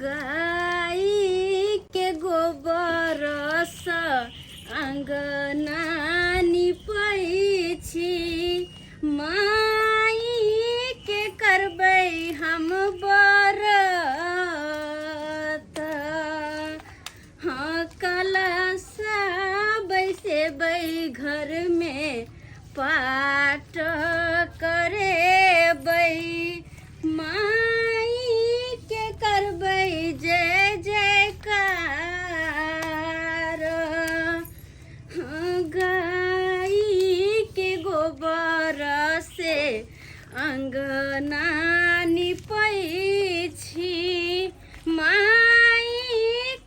गाय के गोबरसँ अङ्गना निपै छी, माइके करबै हम बरत। हाँ, कलशा बैसेबै घरमे, पाठ करेबै, माइके करबै जय जयकार। हाँ, गाय के गोबर से अङ्गना निपै छी, माई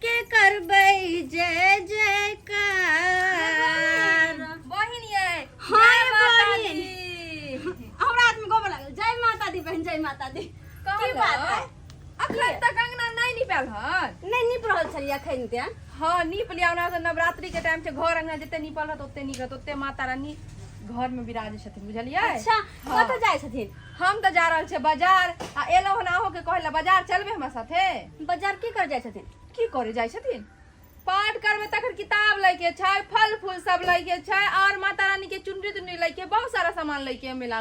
के करबै जय जयकार। बहिन ये। हाँ, जय माता बहिन। दी। हमरा हाथ में गोबर लागल। जय माता दी बहन, जय माता दी। की बात है? अखन तक अंगना नहीं निपल हन? नहीं नीप रहल छलियै अखन ते। हाँ, नीप लिया ओना तऽ नवरात्रि के टाइम छै, घर अंगना जते नीपल रहत ओते नीक रहत, ओते माता रानी घर में विराजै छथिन, बुझलियै? अच्छा। हाँ। कतऽ जाइ छथिन? हम तऽ जा रहल छियै बाजार आ एलहुँ हन अहूँ के कहै लए, बाजार चलबै हमरा साथे? बाजार की कर जाइ छथिन? की करे जाइ छथिन? पाठ करबै तखन किताब लैके छै, फल फूल सब लैके छै और माता रानी के चुनरी तुनरी लैके, बहुत सारा सामान लैके मेला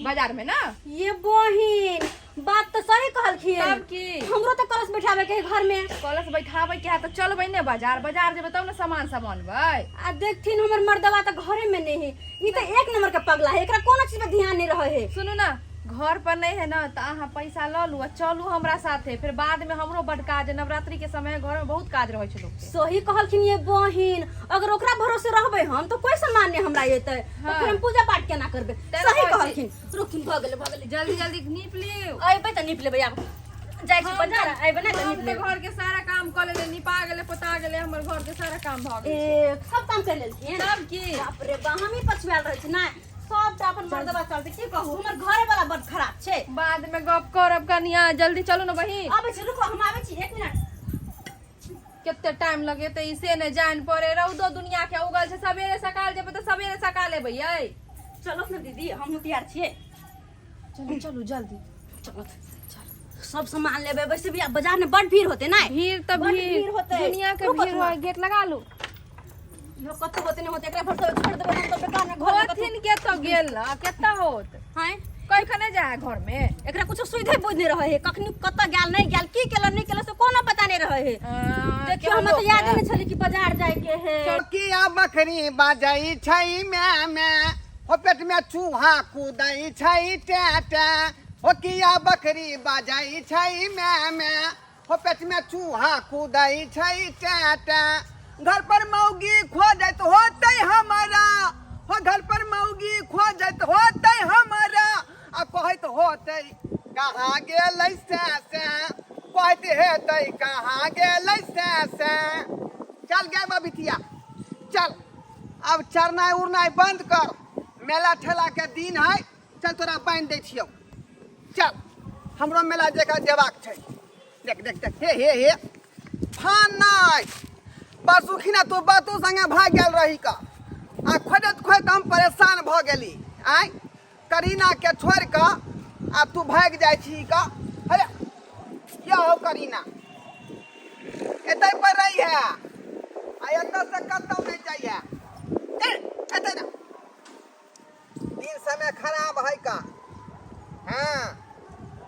बाजार में ना। ये बहिन, बात तऽ सही कहलखिन। तब की? हमरो तऽ कलश बैठाबे के है घर में। कलश बैठाबै के है तऽ चलबै ने बाजार, बाजार जेबै तब ने सामान सब अनबै। आ देखथिन, हमर मर्दवा तऽ घरे में नहीं है। ई तऽ एक नंबर के पगला है, एकरा कोनो चीज पर ध्यान नहीं रहे है। सुनू ना, घर पर नहीं है ना तऽ अहाँ पैसा लऽ लू आ चलू हमरा साथे, फिर बाद में हमरो बड काज है, नवरात्रि के समय घर में बहुत काज रहै छै लोक के। सही कहलखिन ये बहिन, अगर ओकरा भरोसे रहबै हम तो कोई सामान नहीं हमरा एतै। हाँ। तो फिर हम पूजा पाठ केना करबै? तें सही कहै छी। कहलखिन। रुकथिन, भऽ गेलै, भऽ गेलै। जल्दी जल्दी नीप लियौ। अयबै तऽ नीप लेबै, आब जाइ छी बाजार, अयबै ने तऽ हम नीप तऽ लेबै। घर के सारा काम कऽ लेले, निपा गेलै, पोता गेलै, हमर घर के सारा काम भऽ गेल। ए, सब काम कर लेलखिन? तब की। बाप रे बा, हमही पछुआल रहै छी ना, सब तऽ अपन मर्दबा चलते। की कहू, हमर घरे वाला बड खराब छै। बाद में गप करब कनिया, जल्दी चलू ने बहिन। आबै छी, रुको, हम आबै छी, एक मिनट। कते टाइम लगेतै ई से नहि जान पड़े, रौदो दुनिया के उगल छै, सवेरे सकाल जेबै तऽ सवेरे सकाल एबै यै। चलो ने दीदी, हमहूँ तैयार छियै। चलू चलू जल्दी। चलो, सब सामान लेबै। वैसे भी आब बाजार में बड भीड़ होते ना। भीड़ तऽ बड भीड़ भीड़ होतै। दुनिया के रुको भीड़ थोड़ा। होय, गेट लगा लू। इहो कतौ होते नहि होते, एकरा भरोसे छोड़ देबै हम तऽ बेकार में घर में कतौ। होथिन के तो गेल ना, केत्ता होत? हैं? कई खने जाए घर में। एकरा कुछो सुधे बुझ नहीं रहे है, कखनी कतऽ गेल नहीं गेल, की केल नहीं केल से कोनो पता नहीं रहे है। देखियो, हमरा तऽ याद नहीं छलै कि बाजार जाय के है। चौकिया बकरी बजै छै मैं मैं, हो पेट में चूहा कूदै छै टे टे। हो किया बकरी बजै छै मैं मैं, हो पेट में चूहा कूदै छै टे टे। घर पर मौगी खोजैत होतै हमरा, हो घर पर मौगी खोजैत होतै हमरा, आ कहैत होतै कहाँ गेलै से से, कहैत हेतै कहाँ गेलै से से। चल गे बबितिया चल, अब चरनाइ उड़नाइ बंद कर, मेला ठेला के दिन है, चल तोरा बान्हि दै छियौ, चल हमरो मेला जगह जेबाक छै। देख देख देख, हे हे हे, फान नहि परसुखिना तू बातो संगे भागि गेल रही का, आ खोजैत खोजैत हम परेशान भऽ गेली। आँय करीना के छोड़ि कऽ आ तू भागि जाइ छी का? अरे यह हो करीना, एतै पर रही है आ एतऽ से कतौ नहि जाइए। एतै ना, दिन समय खराब है का। हाँ,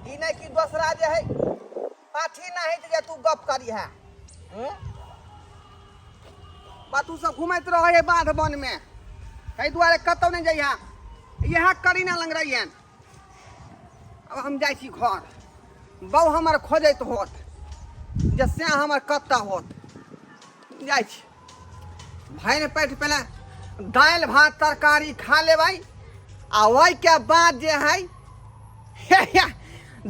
ई नहि कि दोसरा जे है पाठी नहि जे तू गप करी है। बातू सब घुमैत रहै है बाध वन में, एहि दुआरे कतौ नहि जइहा, इएह करीना लंग रहियन। अब हम जाइ छी घर, बहु हमर खोजैत होत जे से हमर कतऽ होत। जाइ छी, भरि पेट पहिले दालि भात तरकारी खा लेबै आ ओहिके बाद जे है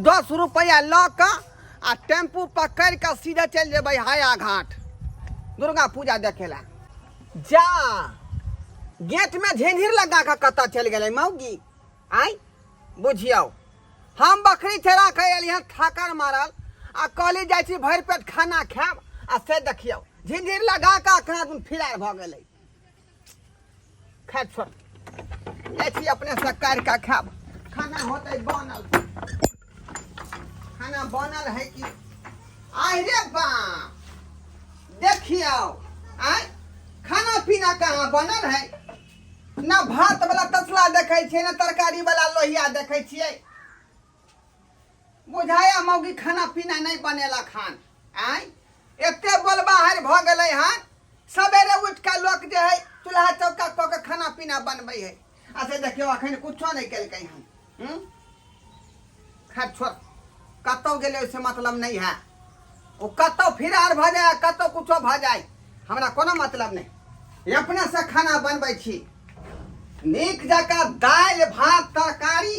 10 रुपैआ लऽ कऽ आ टेम्पू पकड़ि कऽ सीधे चलि जेबै हाया घाट दुर्गा पूजा देखे ला। जा, गेटमे झिझिर लगा कऽ कतऽ चलि गेलै मौगी? आँय बुझियौ, हम बकरी चरा कऽ एलियै हँ थाकर मारल आ कहली जाइ छी भरि पेट खाना खायब, आ से देखियौ झिझिर लगा कऽ अखन आदमी फिरार भऽ गेलै। खैर छोड़, जाइ छी अपनेसँ काटि कऽ खायब। खाना होतै बनल, खाना बनल है कि आहि रे बाप, देखियौ आय खाना पीना कहाँ बनल है? ना भात वाला तसला देखै छियै, ना तरकारी वाला लोहिया देखै छियै। बुझाया मौगी खाना पीना नहीं बनेला खान। आय एते बोलबाहर भऽ गेलै हन, सवेरे उठि कऽ लोक जे है चूल्हा चौका कऽ के खाना पीना बनबै है, आ से देखियौ अखन कुछो नहि केलकै हन। खैर छोड़, कतौ गेलै ओहिसँ मतलब नहि है। ओ कतौ फिरार भऽ जाय, कतौ कुछो भऽ जाय, हमरा कोनो मतलब नहि। अपनेसँ खाना बनबै छी नीक जकाँ, दालि भात तरकारी,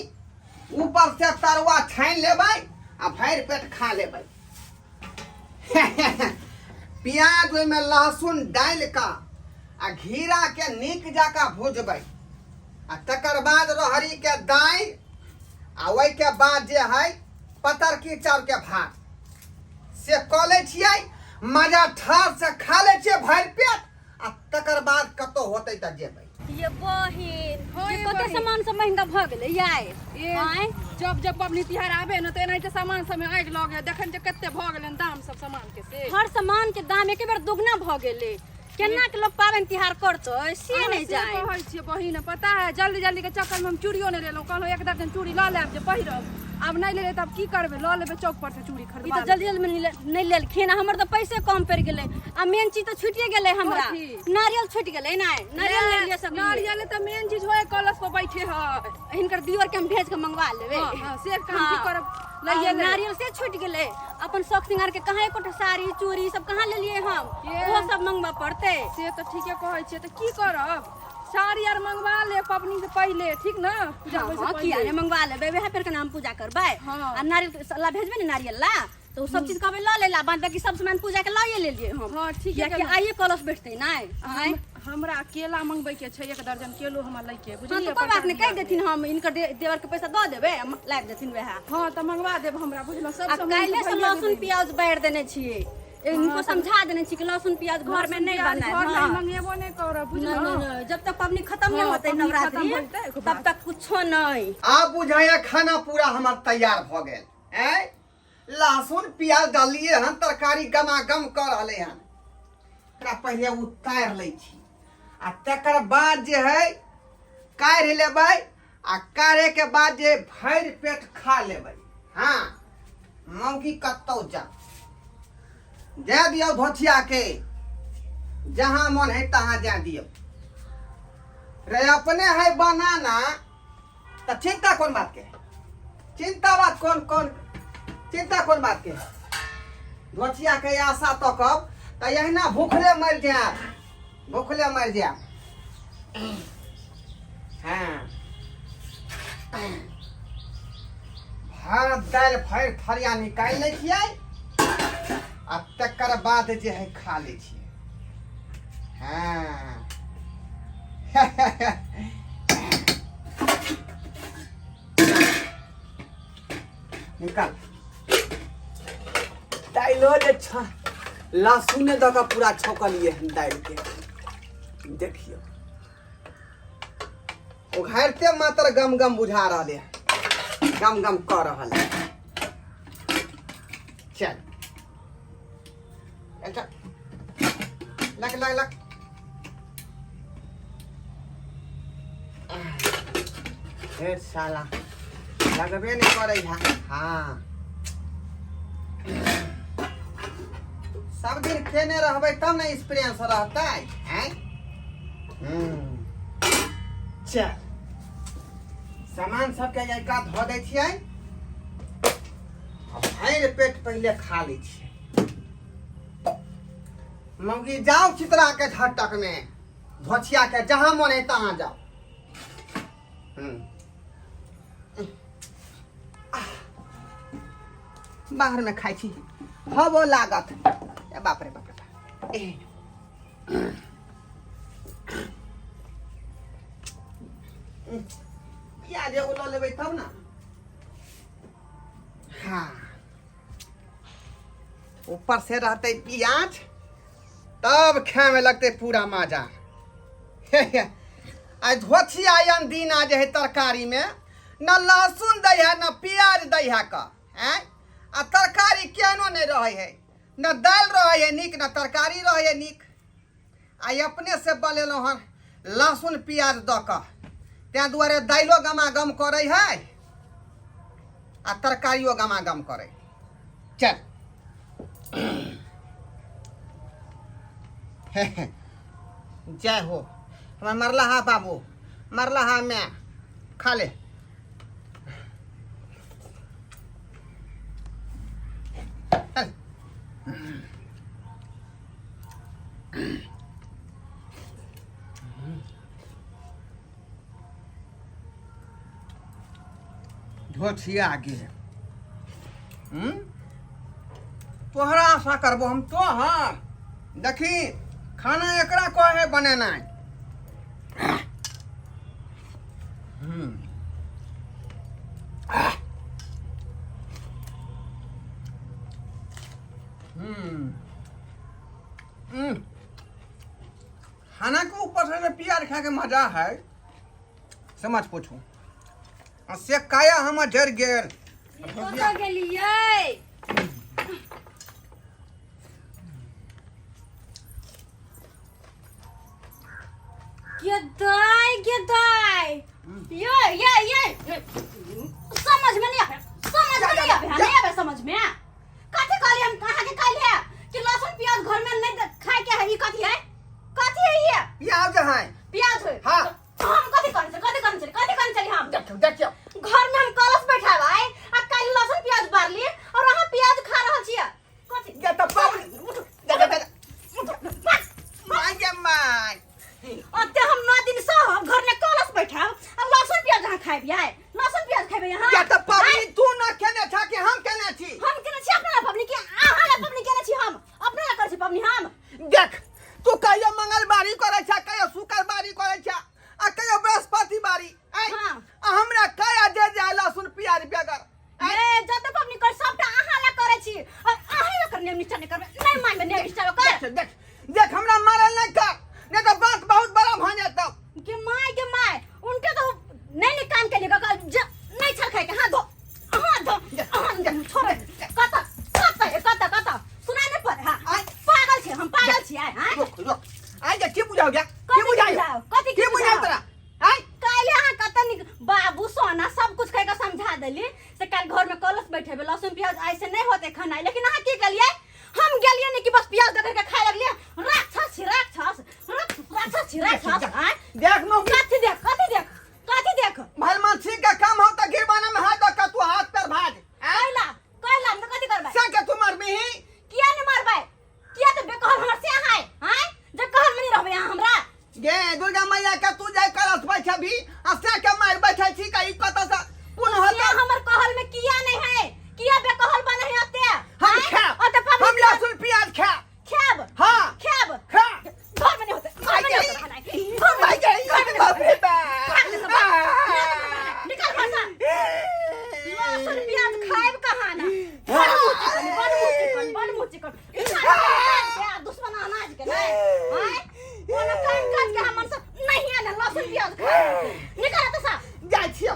ऊपर से तरुआ छानि लेबै आ भरि पेट खा लेबै। प्याज ओहिमे लहसुन डालि कऽ आ घीराके नीक जकाँ भुजबै, आ तकर बाद रहरीके दालि, आ ओहिके बाद जे है पतरकी चाउरके भात, से कऽ लै छियै। मजा ठार से खा लै छियै भरि पेट, आ तकर बाद कतौ होतै तऽ जेबै। ये बहिन, हाँ, ये ये कते बहिन। सामान सब महंगा भऽ गेलै याय। ये आँय? जब जब पबनी तिहार आबे ने तऽ एनाहिते सामान सब में आगि लगे। देखन जे कते भऽ गेलै दाम सब सामान के से। हर सामान के दाम एके बेर दुगना भऽ गेलै। केना के लोग पाबनि तिहार करतै से अहाँ नहि से जाय। कहै छियै बहिन, पता है जल्दी जल्दी के चक्कर में हम चूड़ियो नहि लेलहुँ। कहलहुँ एक दर्जन चूड़ी लऽ लेब जे पहिरब। आब नहि लेलियै तऽ आब की करबै? लऽ लेबै चौक पर से चूड़ी ई खरीदबा। तऽ जल्दी जल्दी में नहि लेलखिन, आ हमर तऽ पैसे कम पड़ि गेलै, आ मेन चीज तऽ छुटिए गेलै हमरा। कथी? नारियल छुटि गेलै। नहि, नारियल नहि लिअ सकलियै। नारियल तऽ मेन चीज होय कलश पर बैठे है। हिनकर दियोर के हम भेज के मंगवा लेबै। हाँ, से काम की करब, लइए लइए लेब। नारियल से छुटि गेलै। अपन शौक सिंगार के कहाँ एकोटा साड़ी चूड़ी सब कहाँ लेलियै हम? ये। ओहो सब मंगबऽ पड़तै। से तऽ ठीके कहै छियै, तऽ की करब? साड़ी आर मंगवा ले पबनी से पहिले, ठीक ना? पूजा हाँ, होय से हाँ, किया पहिले। नहि मंगवा लेबै, वएह पर के नाम पूजा करबै। हाँ। आ नारियल ला भेजबै ने नारियल ला, तऽ ओ सब चीज कहबै लऽ लेला, बाद बाकी सब सामान पूजा के लए लेलियै हम। हाँ, ठीके कियाकि कहलहुँ। आइए कलश बैठतै नहि। आँय? हमरा केला मंगबै के छै, एक दर्जन केलो हमरा लैके। हाँ, बुझलियै? तऽ कोइ बात नहि, प्रसादी कहि देथिन हम हिनकर देवर के पैसा दऽ देबै आ लाबि देथिन वएह। हाँ तऽ मंगवा देब हमरा, बुझलहुँ? सब आ सामान काल्हि से भइए लहसुन गेलै। प्याज बारि देने छियै, इनको समझा देने छी कि लहसुन प्याज घर में नहीं प्याज बनाए। घर हाँ। नहीं मंगेबो नहीं करब, नहीं बुझलहुँ? नहीं नहीं, जब तक पबनी खत्म नहीं हाँ, होते पबनी नवरात्रि खत्म होतै, ओकर तब बाद। तक कुछो नहीं। आब बुझाया खाना पूरा हमर तैयार भऽ गेल। ऐ लहसुन प्याज डालिए हन, तरकारी गमागम कऽ रहलै हन। एकरा पहिले उतारि लै छी, आ तकर बाद जे है काढ़ि लेबै, आ काढ़े के बाद जे भरि पेट खा लेबै। हाँ, मौगी कतौ जा जाय दियौ, धोथिया के जहाँ मन है तहाँ जाय दियौ। रे अपने है बनाना तऽ चिंता कोन बात के? चिंता बात कोन कोन चिंता कोन बात के? धोथिया के आशा तकब तऽ एहिना भूखले मरि जायब, भूखले मरि जायब। हाँ, भात दालि भरि थरिया निकालि लै छियै, आ तकर बाद जे है खा लै छियै। हाँ, निकाल दालिओ जे छ, लहसुने दऽ कऽ पूरा छौकलियै हन दालिके। देखियौ, उघारिते मात्र गम गम बुझा रहल है, गम गम कऽ रहल है। चल चल, लग लग लग। हे साला, लगबे नहीं करे है। हाँ, सब दिन खेने रहबै तब ने एक्सपीरियंस रहतै। हैं, चल, सामान सबके एका धो दै छियै आ भरि पेट पहिले खा लै छियै। मौगी जाओ चित्रा के झटक में, धोछिया के जहाँ मन है तहाँ जाओ। बाहर में खाइ छी, हवो लागत। ए बाप रे बाप रे बाप। ए प्याज एगो लऽ लेबै तब ने। हाँ, ऊपर से रहते प्याज तब खाए में लगते पूरा मजा। आ धोछिया एहन दिन आ जे है तरकारी में न लहसुन दै है न प्याज दै है क, आँय, आ तरकारी केहनो नहि रहै है। न दालि रहैए नीक न तरकारी रहैए नीक। आइ अपने से बनेलहुँ हन लहसुन प्याज दऽ कऽ, ताहि दुआरे दालिओ गमागम करै है आ तरकारियो गमागम करै। चल जय हो हमर मरला हा बाबू, मरला हा मैं, खा ले। चल। धोथिया गेल। हम्म? तोहरा आशा करबो हम तोहर। देखी खाना एकरा कहे बनेनाइ। हम्म। हम्म। हम्म। खाना के ऊपर से जे प्याज खा के मजा है समझ पूछू। आ से काया हमर जरि गेल। कतऽ गेलियै? गे दाइ, गे दाइ, ये ये ये समझ में नहीं आवे, समझ में नहीं आवे, नहीं आवे समझ में। कथी कहली हम अहाँके काल्हि है कि लहसुन प्याज घर में नहीं खाए के है? ई कथी है, कथी है ये? प्याज है। प्याज है? हाँ। तो हम कथी कहने छली, कथी कहने छली, कथी कहने छली हम? देखियौ, देखियौ। घर में हम कलश बैठाबै आ काल्हि लहसुन प्याज बारली और अहाँ प्याज खा रहल छियै। कथी? ये तो पाउल। दे दे दे। My गे my. ओते हम 9 दिन सहब, घर में कलश बैठाब आ लहसुन प्याज अहाँ खाइब? लहसुन प्याज खेबै अहाँ? या तऽ पबनी तू न केने छा कि हम केने छी? हम केने छी अपना ला पबनी कि अहाँ ला पबनी केने छी? हम अपना ला करै छी पबनी हम। देख तू कहियो मंगलवारी करै छा, कहियो शुक्रवारी करै छा आ कहियो बृहस्पति बारी। आँय? हाँ। आ हमरा कया दे जाय लहसुन प्याज बेगर? आँय? ए जते पबनी कर सबटा अहाँ ला करै छी और अहाँ ओकर नियम निष्ठा नहि करबै, नहि मानबै नियम निष्ठा ओकर। देख देख देख हमरा मारल नहि कर, नहीं तो बात बहुत बड़ा भऽ जेतौ। के my, के my, उनके तो नहीं नहीं काम के लिए कका नहीं छल खाए के। हाथ धो, हाथ धो, हाथ छोड़। कत कत कत कत सुनाई नहीं पड़े? हां। आय। पागल छी हम, पागल छी। आय हां। रुक रुक, आइ जे की बुझाउ गया? की कथी बुझाउ? बुझाउ? कथी की बुझाउ बुझाउ? तोरा? आइ काल्हि अहाँ कत निक बाबू सोना सब कुछ कह के समझा देली से काल्हि घर में कलश बैठेबे, लहसुन प्याज ऐसे नहीं होते खाना। लेकिन अहाँ की केलियै? हम गेलियै नहीं कि बस प्याज दे के खाए लगलियै। राक्षस छी, राक्षस, राक्षस छी, राक्षस। आँय? देख मौगी। कथी देख, कथी देख, कथी देख? भलमानसी के काम हो त गिरबाना में हाथ दऽ के तू हाथ पर भाग। आँय? कैला, कैला हम तऽ कथी करबै? से के तू मारबिही? किया नहीं मारबै? किया तऽ बेकहल हमर से है? आँय, जे कहल में नहीं रहबै अहाँ हमरा। गे दुर्गा मैया के तू जाय कलश बैठबी आ से के मार बैठै छी का? ई कतऽ से कोन से होतौ? हमर कहल में किया नहीं है? किया बेकहल बने है ओते? हम आँय? खाएब। ओते पबनी हम लहसुन प्याज खाएब। खाएब? हाँ। खाएब? खा। घर में नहीं होते, घर में नहीं होते खाना। घर में भाई गई, घर में बाप रे बाप। भाग ले सब, भाग। निकल घर से। लहसुन प्याज खाएब कहाँ ना? बड़ मुँह चिकन, बड़ मुँह चिकन, बड़ मुँह चिकन। दुश्मन अनाज के नहीं आँय? कोनो काम काज के हमन सब नहीं आने लहसुन प्याज खाए। निकल तो सा। जाइ छियौ,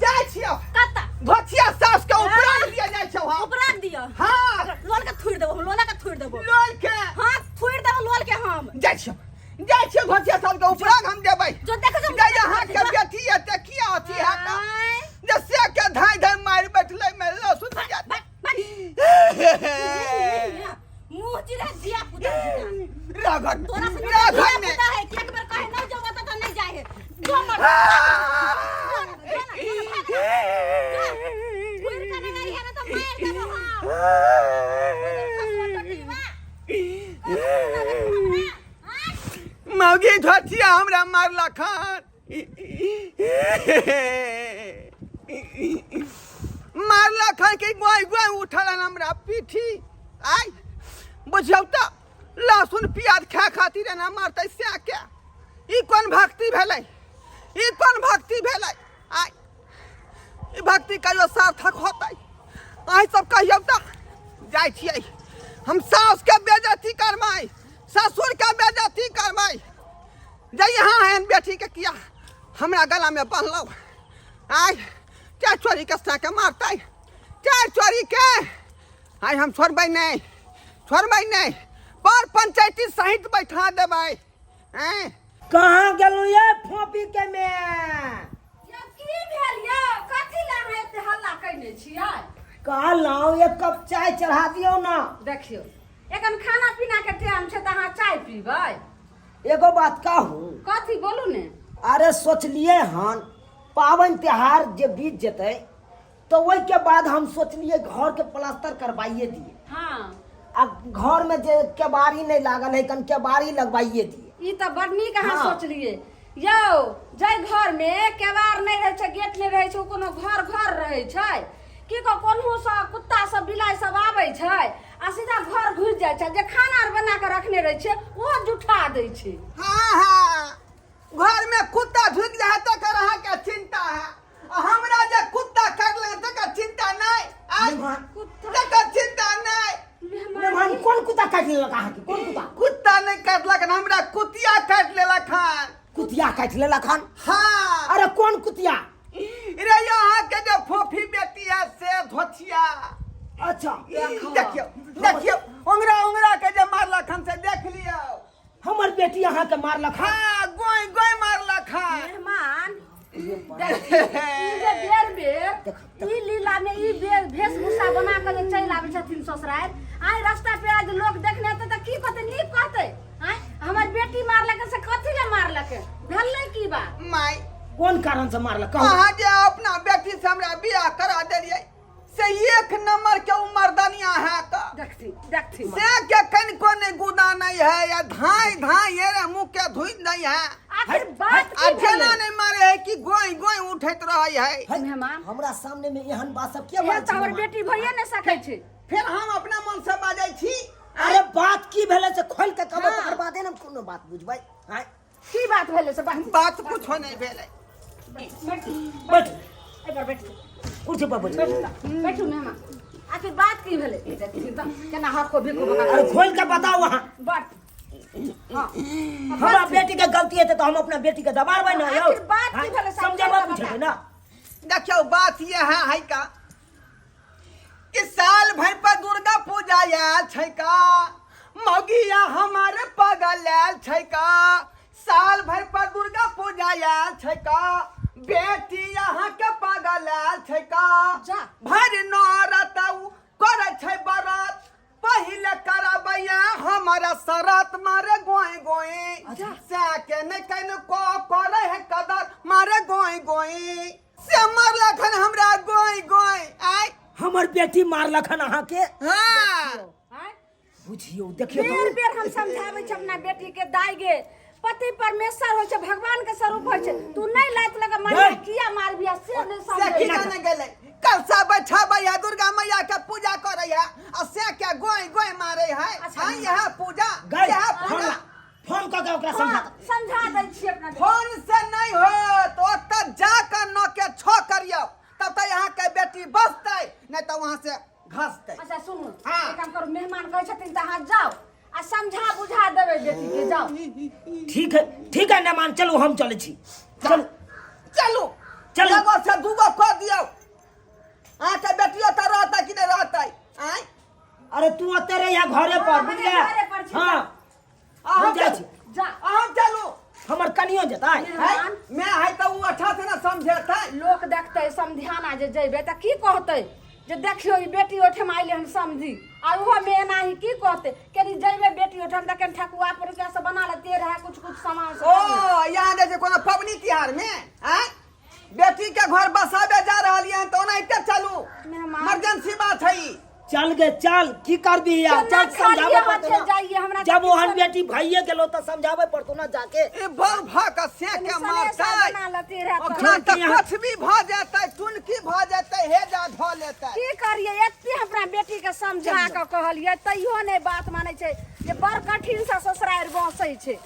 जाइ छियौ। कत्ता? धोतिया सास के उपराग दिया जाइ छौ हम। उपराग दियो? हाँ। लोल के थुइर देबो हम, लोला के थुइर देबो। लोल के? हाँ, थुइर देबो लोल के हम। जाइ छियौ, जाइ छियौ, धोतिया सास के उपराग हम देबै। जो देखो जो। जाय अहाँ के बेटी एते किया अथी है का आँय? जे से के धाय धाय मारि बैठलै में लहसुन प्याज। भाग, भाग। मुंह चिरा जिया पुता जिया। रह घर में, तोरा से रह जिया घर में। पुता है कि एक बार कहे नहीं जाऊंगा तो नहीं जाए है। जो मर। जो ना, जो ना, जो ना, भाग ना। जो। घुर के नहीं गई है ना तो मार देबो हम। मौगी धोतिया हमरा मारलक हन, मारलक हन कि गोय गोय उठल हन हमरा पीठी। आइ बुझियौ तऽ लहसुन प्याज खाय खातिर एना मारतै सएह के? ई कोन भक्ति भेलै? ई कोन भक्ति भेलै? आइ ई भक्ति कहियो सार्थक होतै? अहीं सब कहियौ तऽ। जाइ छियै हम, सासके बेजती करबै, ससुरके बेजती करबै। जे यहाँ एहन बेटीके किया हमरा गलामे बन्हलहुँ? आइ चारि चोरीके साँके मारतै, चारि चोरीके। आइ हम छोड़बै नहि, छोड़बै नहि, पर पंचायती सहित बैठा देबै। हैं, कहाँ गेलहुँ ये फोपी के में? यौ, की भेल यौ? कथी लए अहाँ एते हल्ला कयने छियै? कहलहुँ एक कप चाय चढ़ा दियौ ना। देखियौ, एखन खाना पीना के टाइम छै तऽ अहाँ चाय पीबै? एगो बात कहू। कथी, बोलू ने। अरे सोचलिए हन पाबनि तिहार जे बीत जेतै तऽ ओहिके बाद हम सोचलिए घरके प्लास्टर करवाइए दिए। आ घर में जे केबाड़ी नहीं लागल है, कन केबाड़ी लगवाइए दिए। ई तऽ बड़ नीक अहाँ सोचलिए। यौ, जाहि घर में केबाड़ नहि रहै छै, गेट नहि रहै छै, ओ कोनो घर घर रहै छै की? कह कोनहु सँ कुत्ता सब बिलाइ सब आबै छै आ सीधा घर घुसि जाइ छै। जे खाना आर बना कऽ रखने रहै छै, ओहो जुठा दै छै। हाँ हाँ, घर में कुत्ता ढुक जाए तकर अहाँके चिंता है, आ हमरा जे कुत्ता काटि तकर चिंता नहीं? आय? मेहमान। तकर चिंता नहीं? मेहमान, कोन कुत्ता काटि लेलक अहाँके? कोन कुत्ता? कुत्ता नहीं काटलक हन, हमरा कुतिया काटि लेलक हन। कुतिया काटि लेलक हन? हाँ। अरे कोन कुतिया? रे, यहाँ के जो फोफी बेटी है से धोथिया। अच्छा। देखियौ देखियौ, उंगरा उंगरा के जे मारलक हन से देख लियौ। हमर बेटी अहाँके मारलक हन? हाँ, गोई गोई मारलक हन। मेहमान, देखी, ई जे बेर बेर ई लीला में ई बेर वेशभूषा बना के जे चलि आबै छथिन ससुरारि, आइ रास्ता पेरा जे लोक देखने हेतै तऽ की कहतै? नीक कहतै? आँय, हमर बेटी मारलक से कथी ले मारलक? भेलै की बात? माय। कोन कारण से मारलक, कहू। अहाँ जे अपना बेटी से हमरा बियाह करा देलियै से एक नंबर के उ मर्दनिया है का। देखथिन देखथिन। से के कनिको नहीं गुदा नहीं है, या धाई धाई ये रे मुंह के धुई नहीं है। आखिर बात आ की जेना भेलै? नहीं मारे है कि गोई गोई उठैत रहे है। है, मेहमान। हमरा सामने में एहन बात सब किया एहन बाजै तऽ छी हमर मेहमान? बेटी भइए नहि सकै छै। फिर हम अपना मन से बाजै छी? अरे बात की भेलै से खोल के कहबै, हाँ। तकर बादे ने हम कोनो बात बुझबै। आँय? की बात भेलै से बात? बात कुछो नहीं भेलै। बैठू। बैठ। एहि पर बैठू। कुर्सी पर बैठ। बैठू मेहमान, आखिर बात की भेलै? देखथिन तऽ केना हक्को भिक्को बका। अरे खोल के बताउ अहाँ। बट हाँ। हमरा बेटी के गलती हेतै तऽ हम अपना बेटी के दबाड़बै ने यौ। आखिर बात की भेलै? सब समझेबै खोलि कऽ बुझेबै ना। देखियौ, बात ये है है का कि साल भर पर दुर्गा पूजा आयल छै का, मौगिया हमार पागल आयल छै का। साल भर पर दुर्गा पूजा आयल छै का, बेटी यहाँ के पागल आयल छै का। जा। भरि नौरत उ करै छै बरात, पहिले करबैया हमारा शरत, मारे गोई गोई। से के नहीं can को करे है कदर, मारे गोई गोई। से मारलक हन हमरा गोई गोई आय। हमर बेटी मारलक हन अहाँके? हाँ। आँय? बुझियौ, देखियौ बेर तऽ। बेर हम समझाबै छी अपना बेटी के, दाय गे, पति परमेश्वर होइ छै, भगवान के स्वरूप होइ छै, तू नहि लात लगा मारिया। गई। किया मारबिया से नहि से की समझै। जाने गेलै, कलशा बैठाबै है, दुर्गा मैया के पूजा करै है, आ से के गोई गोई मारे है। अच्छा। हाँ, यह पूजा गई। यह फोन पूजा। ला, फोन कऽ के ओकरा समझा। हाँ, समझा दै छी अपना बेटी। फोन से नहीं हो तो ओतऽ जाकर नौ के छो करियौ, तब तऽ यहाँ के बेटी बचतै नहीं तऽ वहाँ से घसतै। अच्छा सुनू। हाँ। एक काम करू, मेहमान कहै छथिन तऽ अहाँ जाउ आ समझा बुझा देबै बेटी के, जाउ। ठीक है, ठीक है मेहमान, चलू, हम चलै छी, चलू। चलू। चलू। एगो से दूगो कऽ दियौ, अहाँके बेटियो तऽ रहतै कि नहि रहतै? आँय? अरे तू ओते रहिया घरे पर। हाँ, बुझलियै? घरे पर छी। हाँ। अहाँ हम जाइ चलू। छी। जा। अहाँ चलू। हमर कनियो जेतै। है मेहमान। मैं है तऽ ओ अच्छा से ना समझेतै। लोक देखतै, समध्याना जे जैबै तऽ की कहतै? जे देखियौ, ई बेटी ओहिठाम अयलै हन समझी, आ ओहो मे एनाही की कहतै? केनी जैबै बेटी ओहिठाम तऽ केन ठकुआ पुरुकिया सब बना लेते रहै, कुछ कुछ सामान सब। ओ यहाँ जे छै कोनो पबनी तिहार में आँय बेटी के घर बसाबे जा रहल हन तऽ ओनाहिते चलू? मेहमान। इमरजेंसी बात है ई। चल गे चल, की करबी यार? केना चल, समझाबै खालिए पड़तौ हाथे ना। जाइए, हमरा जब तऽ ओहन किछो बेटी भइए गेलो तऽ समझाबै पड़तौ ना जाके। ई बड़ भऽ कऽ से कनी के सनेसा मारतै बना लेती रहै तऽ। ओकरा तऽ यहाँ- कुछ भी भऽ जेतै, टुनकी भऽ जेतै, हेजा धऽ लेतै। की करिए, एते अपना बेटी के समझा के कहलिए तैयो नहि बात मानै छै, जे बड़ कठिन से ससुरारि बसै छै।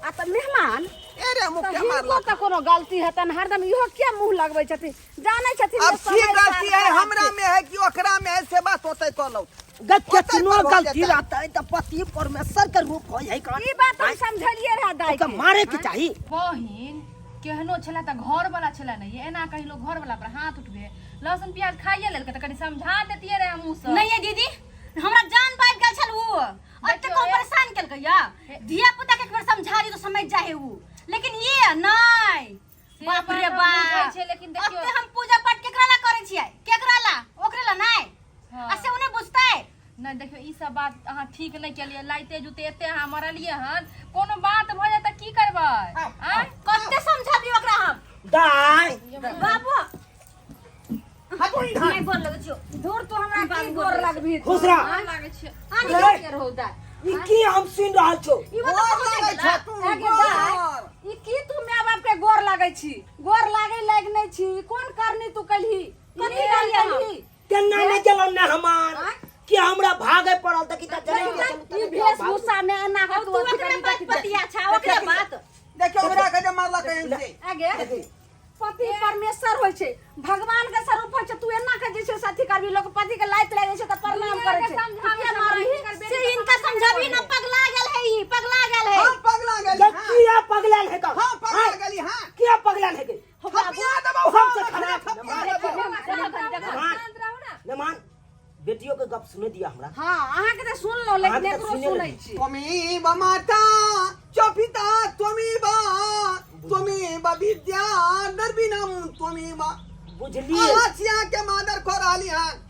आ तऽ मेहमान ए रे तऽ मुख के हिनको मारलक। तऽ कोनो गलती हेतनि, हरदम इहो किया मुँह लगबै छथिन? जानै छथिन अब जे की समय साल गलती है खराब हमरा छै। में है कि ओकरा में है, से बात होतै कहलौ। गे केतनो ओतै पर भऽ गलती जेतै। रहतै तऽ पति परमेश्वर के रूप होइ है कन। ई बात हम समझलिए रहे दाई ओकरा के। मारे के चाही। बहिन, केहनो छला तऽ घर वाला छला नहीं, एना कही लोग घर वाला पर हाथ उठबे? लहसुन प्याज खाइए लेलकै तऽ कनि समझा देतियै रहे हमहूँ सब। नहीं है दीदी, हमरा जान पाइब। गेल छल उ अते को परेशान केलकै या धिया पुता के एक बेर समझा दी तो समझ जाहे उ लेकिन ये नहीं से बाप बात रे हम बाप बुझै छियै, लेकिन देखियौ- अते हम पूजा पाठ केकरा ला करै छियै केकरा ला ओकरे ला नहीं हाँ। आ से उ नहीं बुझतै नहि देखियौ ई सब बात अहाँ ठीक नहि केलियै लाइते जुते एते अहाँ मरलियै हन कोनो बात भऽ जाय तऽ की करबै आँय कते समझाबी ओकरा हम दाय बाबू हटू इधर नहीं गोर लगै छियौ धूर तू हमरा की गोर लगबही खुश रह गोर लागै छियै रे, के रहू दाय ई की हम सुनि रहल छौ ई बात गोर पहुँच लगै गेला छै तू आगे दाय गोर ई की तू माय बाप के गोर लागै छी गोर लागै लायक नहि छी ई कोन करनी तू कलही कथी कथी कहलियै हम? कलही केना नहि गेलौ ने हमान कि हमरा भागे पड़ल तऽ की तऽ चलै गेल, चलू, ई चलू, वेशभूषा में एना के तू ओकरे बात पतिया छा ओकरे बात देखियौ हमरा के जे मारलक एहन से आगे पति परमेश्वर होइ छै भगवान के स्वरूप होइ छै तू एना के जे छै से अथी करबी लोक पति के लाइत लागि छै तऽ प्रणाम करै छै समझाबै तू किया मारबही से इनका समझाबी ना पगला गेल है ई पगला गेल है हम पगला गेली गे, हां किया पगलाल है का हम पगला गेली हां किया पगलाल है गे थपिया देबौ सबसे हम खराब थपिया देबौ नमान शांत रहू ना नमान बेटियों के गप सुने दिया हमरा हाँ अहाँके तऽ सुनलहुँ लेकिन अहाँके तऽ एकरो सुने सुनै नहि। छी त्वमेव माता च पिता त्वमेव त्वमेव विद्या दर्विणं त्वमेव बुझलिए अहाँ छी अहाँके मादर खो रहली हन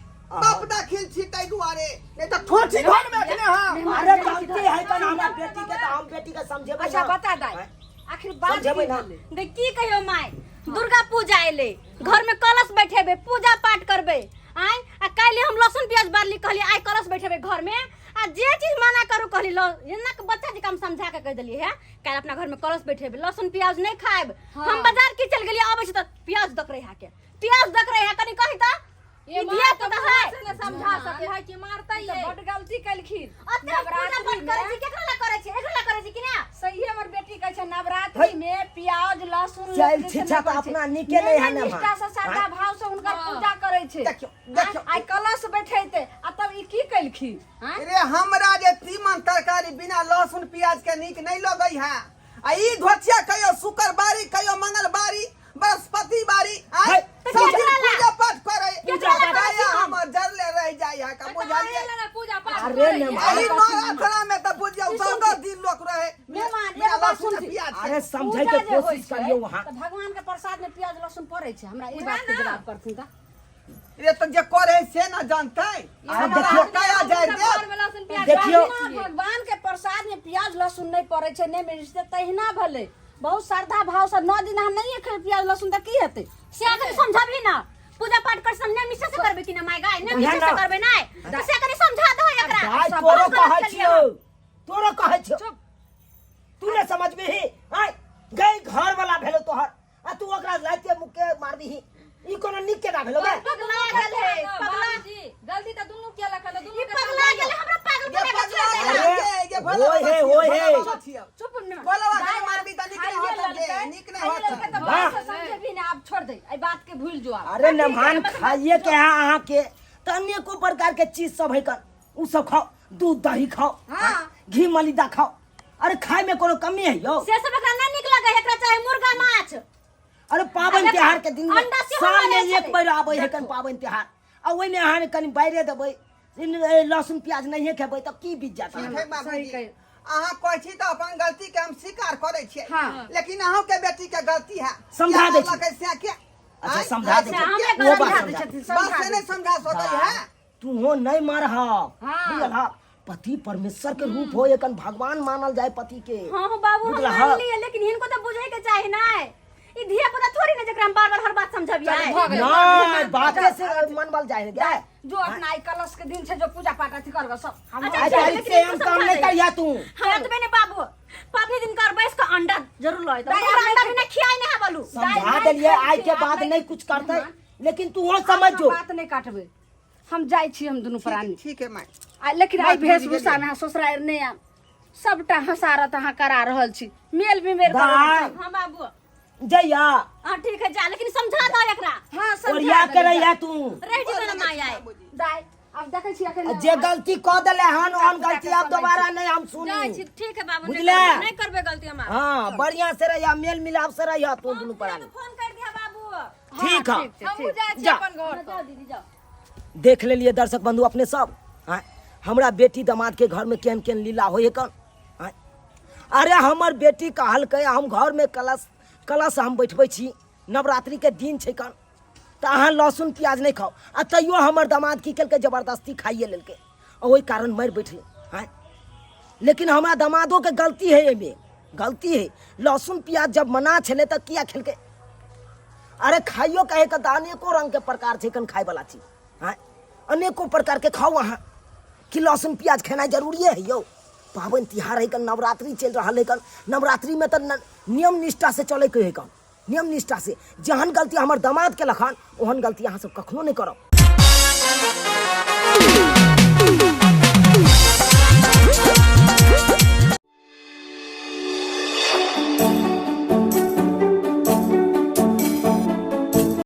बाप दाखिल छी ताहि दुआरे नहीं तऽ ठोठी घर में एखने हम अरे गलती है कन हमरा बेटी के तऽ हम बेटी के समझेबै अच्छा ना। बता दाइ आखिर बात समझेबै की ना। भेलै गई की कहियो माय दुर्गा पूजा एले घर में कलश बैठेबे पूजा पाठ करबे आय आ काल्हि हम लहसुन प्याज बारली कहली आइ कलश बैठेबे घर में आ जे चीज मना करू कहली ल एना के बच्चा जी के हम समझा के कह देलिए है काल्हि अपना घर में कलश बैठेबे लहसुन प्याज नहीं खाएब हम बाजार की चल गेलिए अबै छी तऽ प्याज दक रहे के प्याज दक रहे कनी कही तऽ ये ई मार धिया तऽ पुता मुँह है से ने समझा सके है कि मारतै ई तऽ ये बड गलती केलखिन अते हम पूजा पाठ करै छी केकरा ला करै छी एकरा ला करै छी कि ना सही हमर बेटी कहै छै नवरात्रि में प्याज लहसुन चल लोक जे छै छिछा नहि तऽ करै छै। अपना नीके नहि है ने निष्ठा से श्रद्धा भाव से हुनकर पूजा करै छै देखियौ देखियौ आइ कलश बैठेते आ तब ई की केलखिन रे हमरा जे तीमन तरकारी बिना लहसुन प्याज के नीक नहीं लगै है आ ई धोचिया कहियो शुक्रबारी कहियो मंगलबारी बृहस्पति बारी आय है, सब दिन केकरा ला? पूजा पाठ करे पूजा पाठ। काया हमर जरले रह जाय है का बुझलिए ना पूजा पाठ अरे करै ने ये। मार। ई नवरात्रा में त बुझियौ 14 दिन लोक रहे मेहमान, बिना एगो बात लहसुन सुन। प्याज के। अरे समझे पूजा के जे होइ कोशिश छै, करियो वहाँ तऽ भगवान के प्रसाद में प्याज लहसुन पड़ै छै हमरा ई बात के जवाब करथिन तऽ रे त जे करे से न जानतै अरे हमरा देखियौ। काया जाय दे घर में लहसुन प्याज देखियौ। बारै छियै। भगवान के प्रसाद में प्याज लहसुन नहीं पड़ै छै नहि मिर्च छै तहिना भेलै बहुत श्रद्धा भाव से 9 दिन हम नहीं खेबै प्याज लहसुन तऽ की हेतै से अगर समझबही ना पूजा पाठ कर सब ने मिसे से करबे कि ना माय गाय ने उएह मिसे से ना। करबे नै तो से कनी समझा दो एकरा दाय सब तोरो गलत कहै केलियै छियौ हम। तोरो कहै छियौ तू ने समझबिही आय गई घर वाला भेलो तोहर आ तू ओकरा लाते मुक्के मारबिही ई कोनो नीक केना भेलो बे पगला गेल है पगला बाबूजी गलती तऽ दुनू केलक हन दुनू ई के पगला गेल हमरा पागल ये बना के पगला छोड़ गेल देला अरे, है, ये भोला होय बाबा हे, छियै, होय भोला हे। बाबा छियै। चुप न भोला बाबा के मारबी तऽ नीक नहि होत गे, नीक नहि होत। लड़के तऽ वाह। बात से समझेबही ने आब छोड़ दे एहि बात के भूल जो आब अरे नमहान खाइए के है अहाँ के तऽ अनेको प्रकार के चीज सब है कर उ सब खाओ दूध दही खाओ हाँ। घी मलिदा खाओ अरे खाए में कोनो कमी है यो से सब एकरा नहीं नीक लगे एकरा चाहे मुर्गा माछ अरे पाबनि आ त्योहार के दिन में अंडा सेहो साल में बनै एक छलै। बेर आबै है कन पाबनि त्योहार आ ओहिमे अहाँ कनि बाइरे देबै लहसुन प्याज नहिए खेबै तऽ की बीत जाता ठीक है बाबूजी सही कहि- अहाँ कहै छी तऽ अपन गलती के हम स्वीकार करै छियै हाँ। लेकिन अहूँ के बेटी के गलती है समझा दै छी। कैसे के अच्छा समझा दै अच्छा, छी हमरे ओ बात समझा समझा दै छथिन, बस समझा से दै नहीं समझा सकै है तूहो नहीं मारह हाँ। बुझल हा पति परमेश्वर के रूप हो एकन भगवान मानल जाए पति के हाँ हो बाबू हम बुझल मान हा लिए लेकिन हिनको तो बुझे के चाही ना ई धिया पुता थोड़ी ना जेकरा हम बार बार हर बात समझबियै भऽ गेल। नहीं बाते से मनबल जाए गे जो अपना आई कलश के दिन छै जो पूजा पाठ अथी करबो सब हम अच्छा, आइ तारीख से एहन काम नहीं करिया तू हम एतबे ने बाबू पबनी दिन कर बैस के अंडा जरूर लय दाइ, हमरा आब अंडा नहि बिना खियाई नहीं है बोलू समझा नहि देलिए खाइ आइ छी, के आब बाद नहि- नहीं कुछ करते लेकिन तू हो समझ जो बात नहीं काटबै हम जाइ छी हम दुनू प्राणी ठीक है माय आ लेकिन बात आइ बुझि गेलियै। वेशभूषामे अहाँ ससुरारि नहि आयब सबटा हँसारत अहाँ करा रहल छी मेल विमेल कर दाइ हाँ बाबू जइया हाँ ठीक है जा लेकिन समझा दो एकरा हाँ समझा ओरिया के देबै। रहिया तू रह जेबै ना माय आइ दाइ आब देखै छी अखन जे गलती कऽ देले हन ओहन गलती आब दोबारा नहीं हम जाइ सुनी छी ठीक है बाबू नहीं बुझले? करबै- नहीं करबै गलती हम आब। हाँ बढ़िया से रहिया मेल मिलाप से रहिया तू दुनू प्राणी फोन कर दिया बाबू ठीक है हमहूँ जाइ छी जा। अपन घर जाओ दीदी जाओ देख लेलिए दर्शक बंधु अपने सब हाँ हमरा बेटी दमादके घरमे केहन केहन लीला होइ हइ कन आँय? अरे हमर बेटी कहलकै हम घरमे कलश कलश हम बैठबै छी नवरात्रिके दिन छै कन तऽ अहाँ लहसुन प्याज नहि खाउ आ तैयो हमर दमाद की केलकै जबरदस्ती खाइए लेलकै आ ओहि कारण मरि बैठलै आँय लेकिन हमरा दमादोके गलती है एहिमे गलती है लहसुन प्याज जब मना छलै तऽ किया खेलकै अरे खाइयो कहे के तऽ अनेको रंग के प्रकार छै कन खाय वाला चीज आँय अनेको प्रकार के खाउ अहाँ कि लहसुन प्याज खेनाइ जरूरिए है यौ पाबनि तिहार है कन नवरात्रि चलि रहल है कन नवरात्रिमे तऽ नियम निष्ठा से चलैके है कन नियम निष्ठा से जेहन गलती हमर दमाद केलक हन ओहन गलती अहाँ सब कखनो नहि करब।